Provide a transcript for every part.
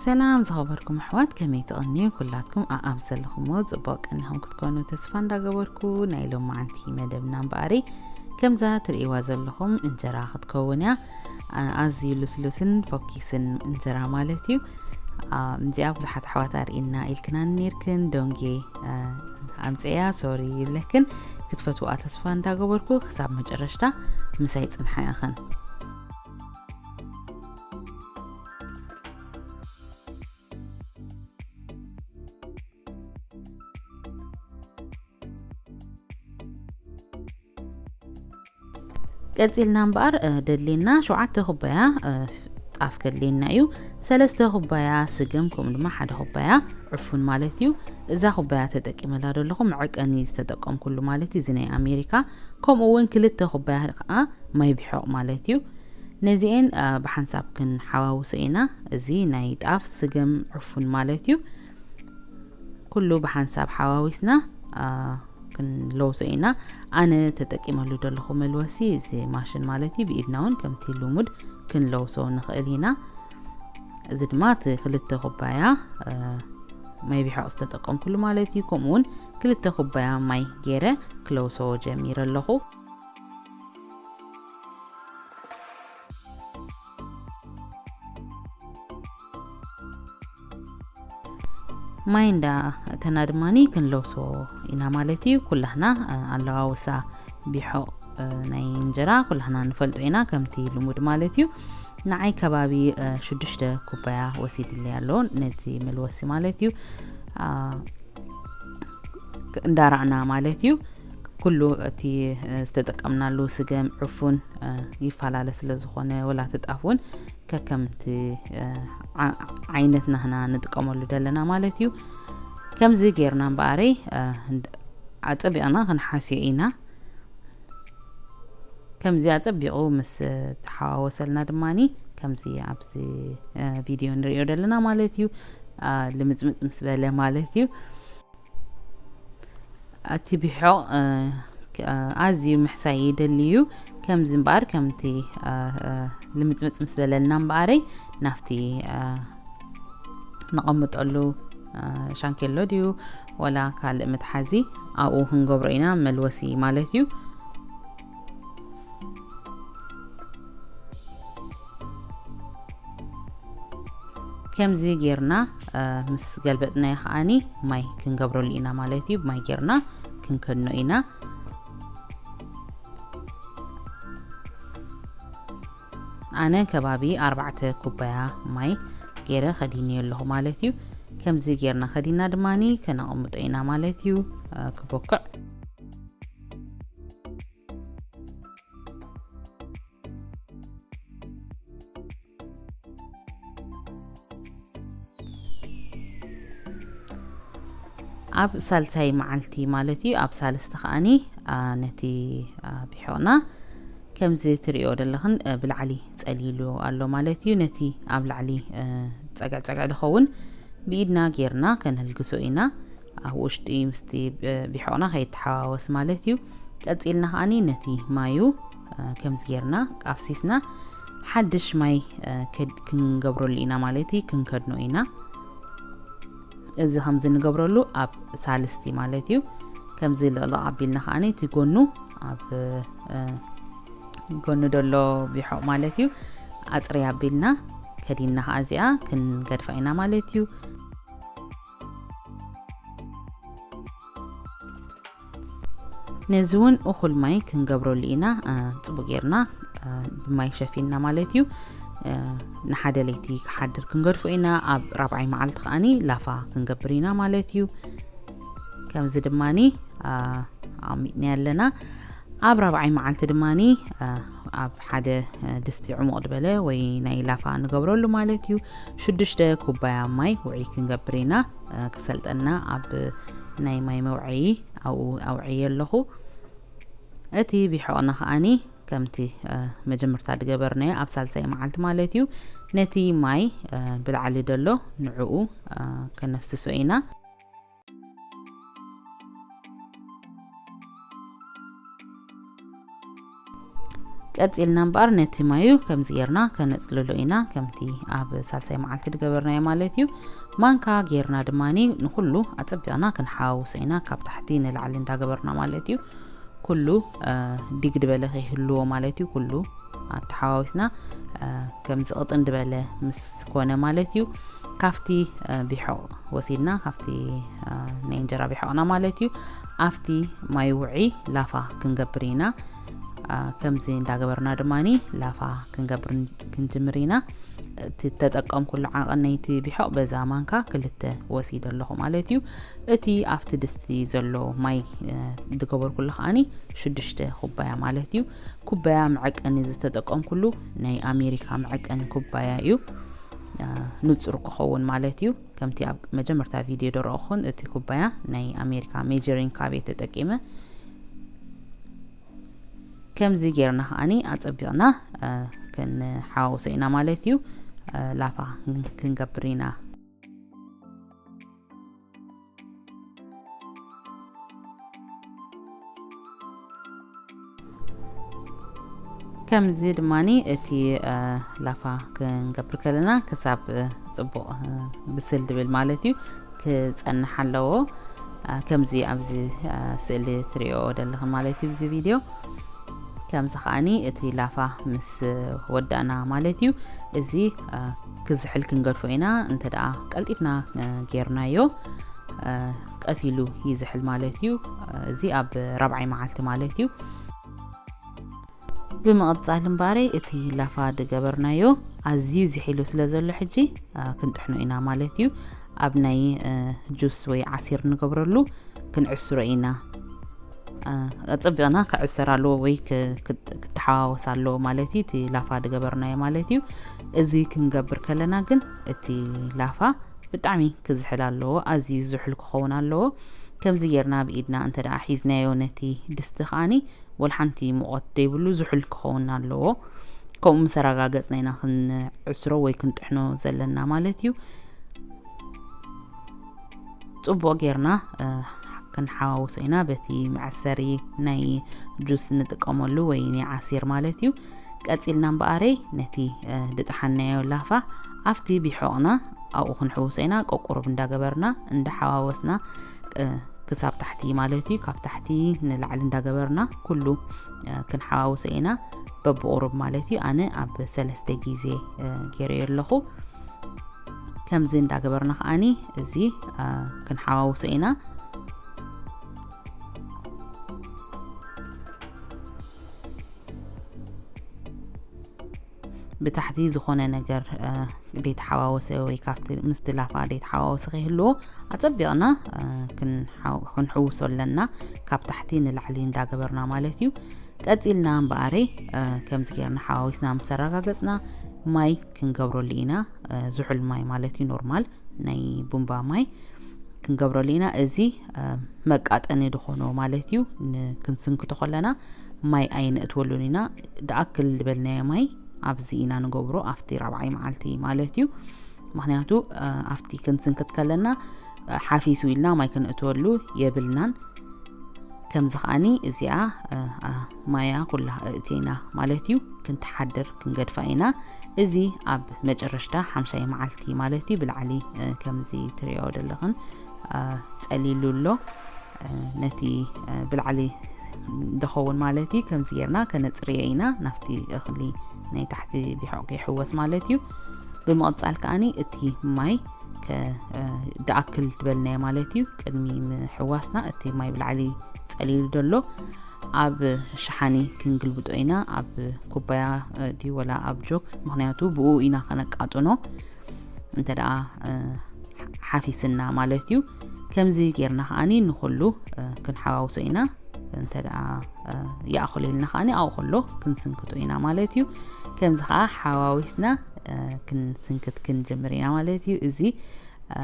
ሰላም ዝኸበርኩም ኣሕዋት፣ ከመይ ትቕንዩ? ኩላትኩም ኣኣብ ዘለኹምዎ ጽቡቕ ቀኒኹም ክትኮኑ ተስፋ እንዳገበርኩ፣ ናይ ሎማዓንቲ መደብና እምበኣሪ ከምዛ ትርእይዋ ዘለኹም እንጀራ ክትከውን እያ። ኣ-፣ ኣዝዩ ልስሉስን ፎኪስን እንጀራ ማለት እዩ። ኣ፣ እዚኣ ብዙሓት ኣሕዋት ኣርእና ኢልክናን ኔርክን፣ ዶንጌ፣ ኣ፣ ኣምጽያ ሶሪ ይብለክን። ክትፈትዋ ተስፋ እንዳገበርኩ ክሳብ መጨረሽታ ምሳይ ጽንሓ ኢኽን። ቀጺልና እምበኣር፣ እ፣ ደድልየና ሸውዓተ ኩባያ፣ እ፣ ጣፍ ከድልየና እዩ። ሰለስተ ኩባያ ስገም፣ ከምኡ ድማ ሓደ ኩባያ ዕፉን ማለት እዩ። እዛ ኩባያ ተጠቂመላ ዘለኹ መዐቀኒ ዝተጠቀምኩሉ ማለት እዩ፣ እዚ ናይ ኣሜሪካ። ከምኡ እውን ክልተ ኩባያ ከዓ ማይ ቢሖቕ ማለት እዩ። ነዚኤን፣ እ፣ ብሓንሳብ ክንሓዋውሶ ኢና። እዚ ናይ ጣፍ፣ ስገም፣ ዕፉን ማለት እዩ። ኩሉ ብሓንሳብ ሓዋዊስና፣ አ፣ ክንለውሶ ኢና። ኣነ ተጠቂመሉ ዘለኹ መልወሲ እዚ ማሽን ማለት እዩ። ብኢድና እውን ከምቲ ልሙድ ክንለውሶ ንኽእል ኢና። እዚ ድማ እቲ ክልተ ኩባያ፣ አ፣ ማይ ቢሖቕ ዝተጠቀምኩሉ ማለት እዩ። ከምኡ እውን ክልተ ኩባያ ማይ ገይረ ክለውሶ ጀሚረ ኣለኹ። ማይ እንዳ እተና ድማኒ ክንለውሶ ኢና ማለት እዩ። ኩላህና፣ እ፣ ኣለዋውሳ ቢሖ፣ እ፣ ናይ እንጀራ ኩላህና ንፈልጦ ኢና፣ ከምቲ ልሙድ ማለት እዩ። ንዓይ ከባቢ፣ እ፣ ሽዱሽተ ኩባያ ወሲድለይ ኣሎ ነቲ መልወሲ ማለት እዩ። አ፣ እንዳራዕና ማለት እዩ። ኩሉ እቲ፣ እ፣ ዝተጠቀምናሉ ስገም፣ ዕፉን፣ እ፣ ይፈላለ ስለ ዝኾነ፣ ወላ እቲ ጣፍ እውን ከከምቲ፣ እ፣ ዓ-፣ ዓይነት ናህና ንጥቀመሉ ዘለና ማለት እዩ። ከምዚ ጌርና እምበኣረይ፣ እ፣ እንድ-፣ ኣጸቢቕና ክንሓስዮ ኢና። ከምዚ ኣጸቢቑ ምስ ተሓዋወሰልና ድማኒ፣ ከምዚ ኣብዚ፣ እ፣ ቪድዮ ንሪኦ ዘለና ማለት እዩ። እ፣ ልምጽምጽ ምስ በለ ማለት እዩ። እቲ ቢሖቕ፣ እ፣ ክ-፣ እ፣ ኣዝዩ ምሕሳይ ይደሊ እዩ። ከምዚ እምበኣር ከምቲ፣ እ፣ እ፣ ልምጽምጽ ምስ በለልና እምበኣረይ ናብቲ፣ እ፣ ነቐምጠሉ፣ እ፣ ሻንኬሎ ድዩ ወላ ካልእ መትሓዚ ኣብኡ ክንገብሮ ኢና፣ መልወሲ ማለት እዩ። ከምዚ ጌርና፣ እ፣ ምስ ገልበጥናዮ ከዓኒ ማይ ክንገብረሉ ኢና ማለት እዩ። ማይ ጌርና ክንከድኖ ኢና። ኣነ ከባቢ ኣርባዕተ ኩባያ ማይ ገይረ ከዲንዮ ኣለኹ ማለት እዩ። ከምዚ ጌርና ከዲና ድማኒ ከነቐምጦ ኢና ማለት እዩ፣ እ፣ ክቦክዕ። ኣብ ሳልሳይ መዓልቲ ማለት እዩ፣ ኣብ ሳልስቲ ከዓኒ፣ አ፣ ነቲ፣ አ፣ ቢሖቕና ከምዚ ትሪኦ ዘለኽን፣ እ፣ ብላዕሊ ጸሊሉ ኣሎ ማለት እዩ። ነቲ ኣብ ላዕሊ፣ እ፣ ጸግዕ ጸግዕ ዝኸውን ብኢድና ጌርና ከነልግሶ ኢና። ኣብ ውሽጢ ምስቲ፣ እ፣ ቢሖቕና ከይተሓዋወስ ማለት እዩ። ቀጺልና ከዓኒ ነቲ ማዩ፣ እ፣ ከምዚ ጌርና ኣፍሲስና ሓድሽ ማይ፣ እ፣ ከድ-፣ ክንገብረሉ ኢና ማለት እዩ፣ ክንከድኖ ኢና። እዚ ከምዚ ንገብረሉ ኣብ ሳልስቲ ማለት እዩ። ከምዚ ልቕልቕ ኣቢልና ከዓኒ እቲ ጎኑ ኣብ፣ እ፣ ጎኑ ደሎ ቢሖቕ ማለት እዩ። ኣጽሪ ኣቢልና ከዲንና ከኣ እዚኣ ክንገድፋ ኢና ማለት እዩ። ነዚ እውን እኹል ማይ ክንገብረሉ ኢና። እ፣ ጽቡቕ ጌርና፣ እ፣ ብማይ ሸፊንና ማለት እዩ። እ፣ ንሓደ ለይቲ ክሓድር ክንገድፎ ኢና። ኣብ ራብዓይ መዓልቲ ከኣኒ ላፋ ክንገብር ኢና ማለት እዩ። ከምዚ ድማኒ፣ እ፣ ኣሚጥና ኣለና። ኣብ ራብዓይ መዓልቲ ድማኒ፣ እ፣ ኣብ ሓደ፣ እ፣ ድስቲ ዕሙቕ ዝበለ ወይ ናይ ላፋ ንገብረሉ ማለት እዩ። ሽዱሽተ ኩባያ ማይ ውዑይ ክንገብር ኢና። እ፣ ክሰልጠና ኣብ ናይ ማይ መውዐዪ ኣብኡ ኣውዕየ ኣለኹ። እቲ ቢሖቕና ከኣኒ ከምቲ፣ እ፣ መጀመርታ ዝገበርናዮ ኣብ ሳልሳይ መዓልቲ ማለት እዩ። ነቲ ማይ፣ እ፣ ብላዕሊ ደሎ ንዕኡ፣ እ፣ ከነፍስሶ ኢና። ቀጺልና እምበኣር ነቲ ማዩ ከምዚ ጌርና ከነጽልሎ ኢና፣ ከምቲ ኣብ ሳልሳይ መዓልቲ ዝገበርናዮ ማለት እዩ። ማንካ ጌርና ድማኒ ንኹሉ ኣጸቢቕና ክንሓዋውሶ ኢና፣ ካብ ታሕቲ ንላዕሊ እንዳገበርና ማለት እዩ። ኩሉ፣ እ፣ ዲግ ድበለ ከይህልዎ ማለት እዩ። ኩሉ ኣተሓዋዊስና፣ እ፣ ከምዚ ቅጥን ድበለ ምስ ኮነ ማለት እዩ። ካብቲ፣ እ፣ ቢሖቕ ወሲድና፣ ካብቲ፣ እ፣ ናይ እንጀራ ቢሖቕና ማለት እዩ፣ ኣብቲ ማይ ውዒ ላፋ ክንገብር ኢና። እ፣ ከምዚ እንዳገበርና ድማኒ ላፋ ክንገብር ን-፣ ክንጅምር ኢና። እቲ ተጠቀምኩሉ ዓቐን ናይቲ ቢሖቕ በዛ ማንካ ክልተ ወሲደ ኣለኹ ማለት እዩ። እቲ ኣብቲ ድስቲ ዘሎ ማይ፣ እ፣ ዝገበርኩሉ ከኣኒ ሽዱሽተ ኩባያ ማለት እዩ። ኩባያ መዐቀኒ ዝተጠቀምኩሉ ናይ ኣሜሪካ መዐቀኒ ኩባያ እዩ። እ፣ ንጹር ክኸውን ማለት እዩ። ከምቲ ኣብ መጀመርታ ቪድዮ ደረኹን እቲ ኩባያ ናይ ኣሜሪካ ሜጀሪንግ ካፕ ተጠቂመ። ከምዚ ጌርና ከኣኒ ኣጸቢቕና፣ እ፣ ክንሓዋውሶ ኢና ማለት እዩ። እ፣ ላፋ ክን-፣ ክንገብር ኢና። ከምዚ ድማኒ እቲ፣ እ፣ ላፋ ክንገብር ከለና ክሳብ፣ እ፣ ጽቡቕ፣ እ፣ ብስል ድብል ማለት እዩ ክጸንሕ ኣለዎ። እ፣ ከምዚ ኣብዚ፣ እ፣ ስእሊ ትሪኦ ዘለኽን ማለት እዩ፣ እዚ ቪድዮ። ከምዚ ከኣኒ እቲ ላፋ ምስ ወዳእና ማለት እዩ፣ እዚ፣ እ፣ ክዝሕል ክንገድፎ ኢና። እንተ ደኣ ቀልጢፍና፣ እ፣ ጌርናዮ፣ እ፣ ቀስ ኢሉ ይዝሕል ማለት እዩ። እ፣ እዚ ኣብ ራብዓይ መዓልቲ ማለት እዩ። ብምቕጻል እምበኣረይ እቲ ላፋ ድገበርናዮ ኣዝዩ ዝሒሉ ስለ ዘሎ ሕጂ፣ እ፣ ክንጥሕኖ ኢና ማለት እዩ። ኣብ ናይ፣ እ፣ ጁስ ወይ ዓሲር ንገብረሉ ክንዕስሮ ኢና። እ፣ ኣጸቢቕና ክዕሰር ኣለዎ ወይ ክ-፣ ክት-፣ ክተሓዋወስ ኣለዎ ማለት እዩ። እቲ ላፋ ድገበርናዮ ማለት እዩ። እዚ ክንገብር ከለና ግን እቲ ላፋ ብጣዕሚ ክዝሕል ኣለዎ። ኣዝዩ ዝሑል ክኸውን ኣለዎ። ከምዚ ጌርና ብኢድና እንተ ደኣ ሒዝናዮ ነቲ ድስቲ ከኣኒ ወላ ሓንቲ ሙቐት ዘይብሉ ዝሑል ክኸውን ኣለዎ። ከምኡ ምስ ኣረጋገጽና ኢና ክንዕስሮ ወይ ክንጥሕኖ ዘለና ማለት እዩ። ጽቡቕ ጌርና፣ እ፣ ክንሓዋውሶ ኢና በቲ መዐሰሪ ናይ ጁስ ንጥቀመሉ ወይ ናይ ዓሲር ማለት እዩ። ቀጺልና እምበኣረይ ነቲ፣ እ፣ ድጠሓናዮ ላፋ ኣብቲ ቢሖቕና ኣብኡ ክንሕውሶ ኢና። ቆቁሩብ እንዳገበርና፣ እንዳሓዋወስና፣ እ፣ ክሳብ ታሕቲ ማለት እዩ። ካብ ታሕቲ ንላዕሊ እንዳገበርና ኩሉ፣ እ፣ ክንሓዋውሶ ኢና በብቁሩብ ማለት እዩ። ኣነ ኣብ ሰለስተ ግዜ፣ እ፣ ገይረዮ ኣለኹ። ከምዚ እንዳገበርና ከኣኒ እዚ፣ እ፣ ክንሓዋውሶ ኢና። ብታሕቲ ዝኾነ ነገር፣ እ፣ ዘይተሓዋወሰ ወይ ካብቲ ምስቲ ላፋ ዘይተሓዋወሰ ከይህልዎ ኣጸቢቕና፣ እ፣ ክንሓው-፣ ክንሕውሶ ኣለና። ካብ ታሕቲ ንላዕሊ እንዳገበርና ማለት እዩ። ቀጺልና እምበኣረይ፣ እ፣ ከምዚ ጌርና ሓዋዊስና ምስ ኣረጋገጽና ማይ ክንገብረሉ ኢና። እ፣ ዝሑል ማይ ማለት እዩ፣ ኖርማል ናይ ቡምባ ማይ ክንገብረሉ ኢና። እዚ፣ እ፣ መቃጠኒ ዝኾኖ ማለት እዩ። ን-፣ ክንስንክቶ ከለና ማይ ኣይነእትወሉን ኢና። ድኣክል ዝበልናዮ ማይ ኣብዚ ኢና ንገብሮ፣ ኣብቲ ራብዓይ መዓልቲ ማለት እዩ። ምኽንያቱ፣ እ፣ ኣብቲ ክንስንክት ከለና፣ እ፣ ሓፊሱ ኢልና ማይ ክንእትወሉ የብልናን። ከምዚ ከኣኒ እዚኣ፣ እ፣ እ፣ ማያ ኩላ እእቲና ማለት እዩ። ክንትሓድር ክንገድፋ ኢና። እዚ ኣብ መጨረሽታ ሓምሻይ መዓልቲ ማለት እዩ። ብላዕሊ፣ እ፣ ከምዚ ትሪኦ ዘለኽን፣ እ፣ ጸሊሉ ኣሎ። እ፣ ነቲ፣ እ፣ ብላዕሊ ዝኸውን ማለት እዩ። ከምዚ ጌርና ከነጽርዮ ኢና። ናብቲ እኽሊ ናይ ታሕቲ ቢሖቕ ከይሕወስ ማለት እዩ። ብምቕጻል ከኣኒ እቲ ማይ ከ-፣ እ፣ ድኣክል ዝበልናዮ ማለት እዩ። ቅድሚ ምሕዋስና እቲ ማይ ብላዕሊ ጸሊሉ ዘሎ ኣብ ሸሓኒ ክንግልብጦ ኢና፣ ኣብ ኩባያ፣ እ፣ ድዩ ወላ ኣብ ጆክ፣ ምኽንያቱ ብኡ ኢና ከነቃጥኖ እንተ ደኣ፣ እ፣ ሓፊስና ማለት እዩ። ከምዚ ጌርና ከኣኒ ንኹሉ፣ እ፣ ክንሓዋውሶ ኢና። እንተ ደኣ፣ እ፣ ይኣኽሎ ኢልና ከኣኒ ኣብኡ ከሎ ክንስንክቶ ኢና ማለት እዩ። ከምዚ ከኣ ሓዋዊስና፣ እ፣ ክንስንክት ክንጅምር ኢና ማለት እዩ። እዚ፣ እ፣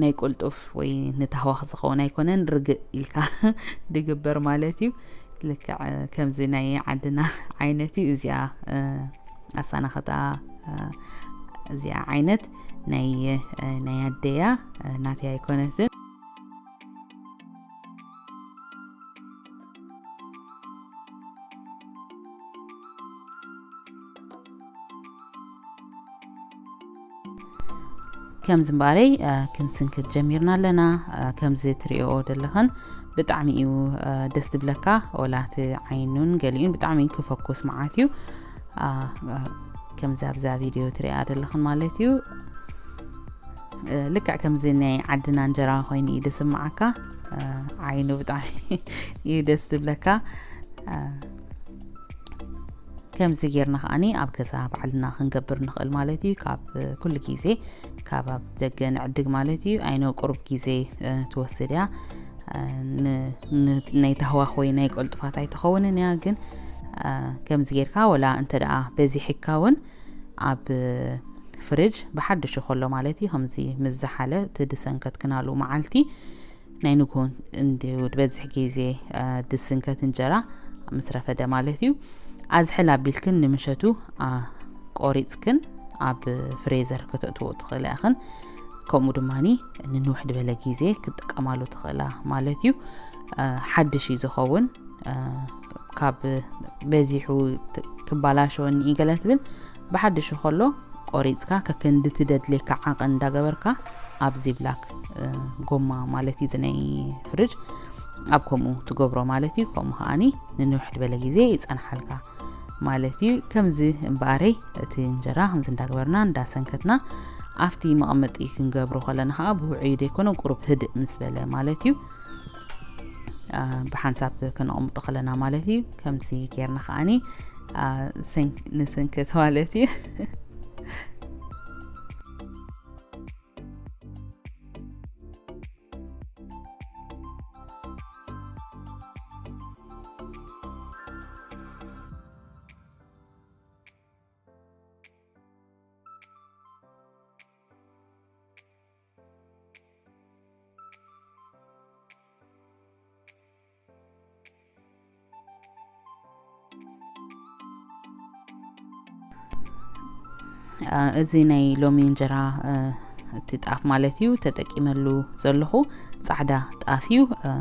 ናይ ቅልጡፍ ወይ ንታህዋኽ ዝኸውን ኣይኮነን። ርግእ ኢልካ ድግበር ማለት እዩ። ልክዕ፣ እ፣ ከምዚ ናይ ዓድና ዓይነት እዩ። እዚኣ፣ እ፣ ኣሳናኸታ፣ እ፣ እዚኣ ዓይነት ናይ፣ እ፣ ናይ ኣደያ፣ እ፣ ናተይ ኣይኮነትን። ከምዚ እምበኣረይ፣ እ፣ ክንስንክት ጀሚርና ኣለና። እ፣ ከምዚ ትሪኦ ዘለኽን ብጣዕሚ እዩ፣ እ፣ ደስ ዝብለካ። ወላ እቲ ዓይኑን ገሊኡን ብጣዕሚ ክፈኩስ መዓት እዩ። እ፣ እ፣ ከምዚ ኣብዛ ቪድዮ ትሪኣ ዘለኽን ማለት እዩ። እ፣ ልክዕ ከምዚ ናይ ዓድና እንጀራ ኮይኑ እዩ ዝስምዓካ። እ፣ ዓይኑ ብጣዕሚ እዩ ደስ ዝብለካ። እ፣ ከምዚ ጌርና ከኣኒ ኣብ ገዛ ባዕልና ክንገብር ንኽእል ማለት እዩ። ካብ ኩሉ ግዜ ካብ ኣብ ደገ ንዕድግ ማለት እዩ። ኣይኖ ቁሩብ ግዜ፣ እ፣ ትወስድ እያ። እ፣ ን-፣ ን-፣ ናይ ታህዋኽ ወይ ናይ ቀልጡፋት ኣይትኸውንን እያ፣ ግን፣ እ፣ ከምዚ ጌርካ ወላ እንተ ደኣ በዚሕካ እውን ኣብ ፍርጅ ብሓድሹ ከሎ ማለት እዩ። ከምዚ ምስ ዝሓለ እቲ ድሰንከትክናሉ መዓልቲ ናይ ንግሆ እንድዩ ዝበዝሕ ግዜ፣ እ፣ ድስንከት እንጀራ ምስ ረፈደ ማለት እዩ። ኣዝሕል ኣቢልክን ንምሸቱ፣ እ፣ ቆሪጽክን ኣብ ፍሬዘር ከተእትዎ ትኽእላ ኢኽን። ከምኡ ድማኒ ንንውሕ ዝበለ ግዜ ክትጥቀማሉ ትኽእላ ማለት እዩ። እ፣ ሓድሽ እዩ ዝኸውን። እ፣ ካብ በዚሑ ት-፣ ክበላሸወኒ እዩ ገለ ትብል፣ ብሓድሹ ከሎ ቆሪጽካ ከከንዲ ትደድልየካ ዓቐን እንዳገበርካ ኣብ ዚፕላክ፣ እ፣ ጎማ ማለት እዩ፣ እዚ ናይ ፍርጅ ኣብ ከምኡ ትገብሮ ማለት እዩ። ከምኡ ከኣኒ ንንውሕ ዝበለ ግዜ ይጸንሓልካ ማለት እዩ። ከምዚ እምበኣረይ እቲ እንጀራ ከምዚ እንዳገበርና እንዳሰንከትና ኣብቲ መቐመጢ ክንገብሮ ከለና ከኣ ብውዑዩ ዘይኮነ ቁሩብ ህድእ ምስ በለ ማለት እዩ። አ፣ ብሓንሳብ ከነቐምጦ ከለና ማለት እዩ። ከምዚ ጌርና ከኣኒ፣ አ፣ ሰን-፣ ንስንክት ማለት እዩ። አ፣ እዚ ናይ ሎሚ እንጀራ፣ እ፣ እቲ ጣፍ ማለት እዩ ተጠቂመሉ ዘለኹ ጻዕዳ ጣፍ እዩ። እ፣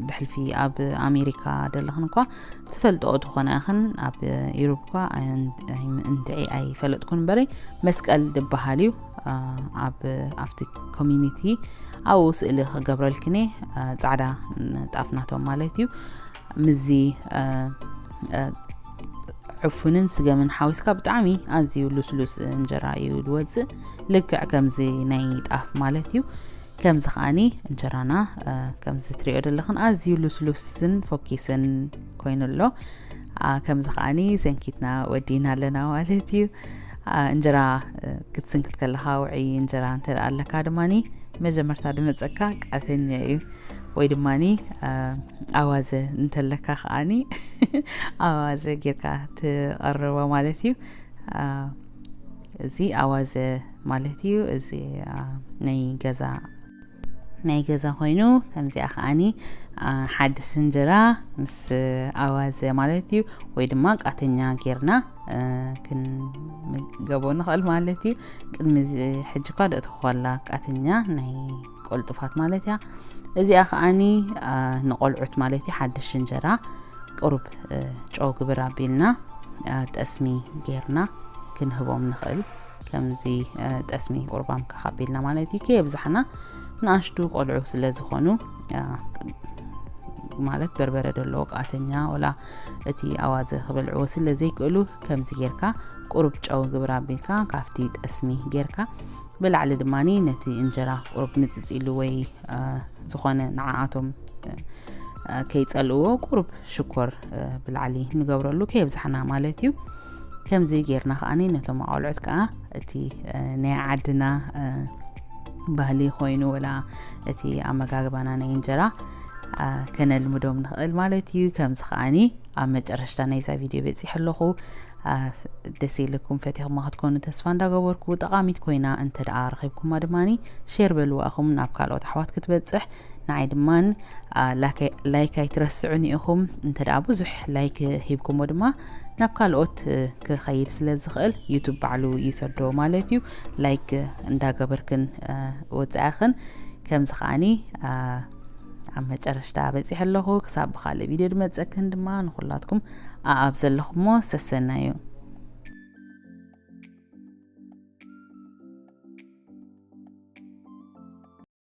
ብሕልፊ ኣብ ኣሜሪካ ዘለኽን እኳ ትፈልጥኦ ትኾና ኢኽን፣ ኣብ ኢሮብ እኳ ኣን-፣ ኣይ-፣ እንድዒ ኣይፈለጥኩን እምበረይ መስቀል ዝበሃል እዩ። እ፣ ኣብ፣ ኣብቲ ኮሚኒቲ ኣብኡ ስእሊ ክገብረልክን እየ። እ፣ ጻዕዳ ጣፍ ናቶም ማለት እዩ። ምዚ፣ እ፣ እ፣ ዕፉንን ስገምን ሓዊስካ ብጣዕሚ ኣዝዩ ልስሉስ እንጀራ እዩ ዝወጽእ። ልክዕ ከምዚ ናይ ጣፍ ማለት እዩ። ከምዚ ከኣኒ እንጀራና፣ እ፣ ከምዚ ትሪኦ ዘለኽን ኣዝዩ ልስሉስን ፎኪስን ኮይኑ ኣሎ። አ፣ ከምዚ ከኣኒ ሰንኪትና ወዲና ኣለና ማለት እዩ። አ፣ እንጀራ፣ እ፣ ክትስንክት ከለኻ ውዑይ እንጀራ እንተ ደኣ ኣለካ ድማኒ መጀመርታ ድመጸካ ቃተኛ እዩ። ወይ ድማኒ፣ አ፣ ኣዋዘ እንተለካ ከኣኒ ኣዋዘ ጌርካ ትቐርቦ ማለት እዩ። አ፣ እዚ ኣዋዘ ማለት እዩ። እዚ፣ አ፣ ናይ ገዛ፣ ናይ ገዛ ኮይኑ ከምዚኣ ከኣኒ፣ አ፣ ሓድሽ እንጀራ ምስ ኣዋዘ ማለት እዩ። ወይ ድማ ቃተኛ ጌርና፣ አ፣ ክንምገቦ ንኽእል ማለት እዩ። ቅድሚ እዚ ሕጂ እኳ ደእተኹ ኣላ ቃተኛ ናይ ቆልጡፋት ማለት እያ። እዚኣ ከኣኒ፣ አ፣ ንቆልዑት ማለት እዩ። ሓድሽ እንጀራ ቁሩብ፣ እ፣ ጨው ግብር ኣቢልና፣ አ፣ ጠስሚ ጌርና ክንህቦም ንኽእል። ከምዚ፣ እ፣ ጠስሚ ቁርባም ከኻቢልና ማለት እዩ። ከየብዛሕና ንኣሽቱ ቆልዑ ስለ ዝኾኑ፣ አ፣ ማለት በርበረ ዘለዎ ቃተኛ ወላ እቲ ኣዋዘ ክበልዕዎ ስለ ዘይክእሉ ከምዚ ጌርካ ቁሩብ ጨው ግብር ኣቢልካ ካብቲ ጠስሚ ጌርካ ብላዕሊ ድማኒ ነቲ እንጀራ ቁሩብ ምጽጽ ኢሉ ወይ፣ አ፣ ዝኾነ ንዓኣቶም፣ አ፣ ከይጸልእዎ ቁሩብ ሽኮር፣ አ፣ ብላዕሊ ንገብረሉ ከየብዛሕና ማለት እዩ። ከምዚ ጌርና ከኣኒ ነቶም ኣቆልዑት ከኣ እቲ፣ አ፣ ናይ ዓድና፣ አ፣ ባህሊ ኮይኑ ወላ እቲ ኣመጋግባና ናይ እንጀራ፣ አ፣ ከነልምዶም ንኽእል ማለት እዩ። ከምዚ ከኣኒ ኣብ መጨረሽታ ናይዛ ቪድዮ በጺሐ ኣለኹ። አ፣ ደስ ኢልኩም ፈቲኹማ ክትኮኑ ተስፋ እንዳገበርኩ፣ ጠቓሚት ኮይና እንተ ደኣ ረኺብኩማ ድማኒ ሼር በልዋ ኢኹም ናብ ካልኦት ኣሕዋት ክትበጽሕ። ንዓይ ድማን፣ አ፣ ላከ-፣ ላይክ ኣይትረስዑኒ ኢኹም። እንተ ደኣ ብዙሕ ላይክ ሂብኩሞ ድማ ናብ ካልኦት፣ እ፣ ክኸይድ ስለ ዝኽእል ዩቱብ ባዕሉ ይሰዶ ማለት እዩ። ላይክ እንዳገበርክን፣ እ፣ ወጻእኽን። ከምዚ ከኣኒ፣ አ፣ ኣብ መጨረሽታ በጺሐ ኣለኹ። ክሳብ ብኻልእ ቪድዮ ድመጸክን ድማ ንኹላትኩም ኣኣብ ዘለኹሞ ሰሰናዩ።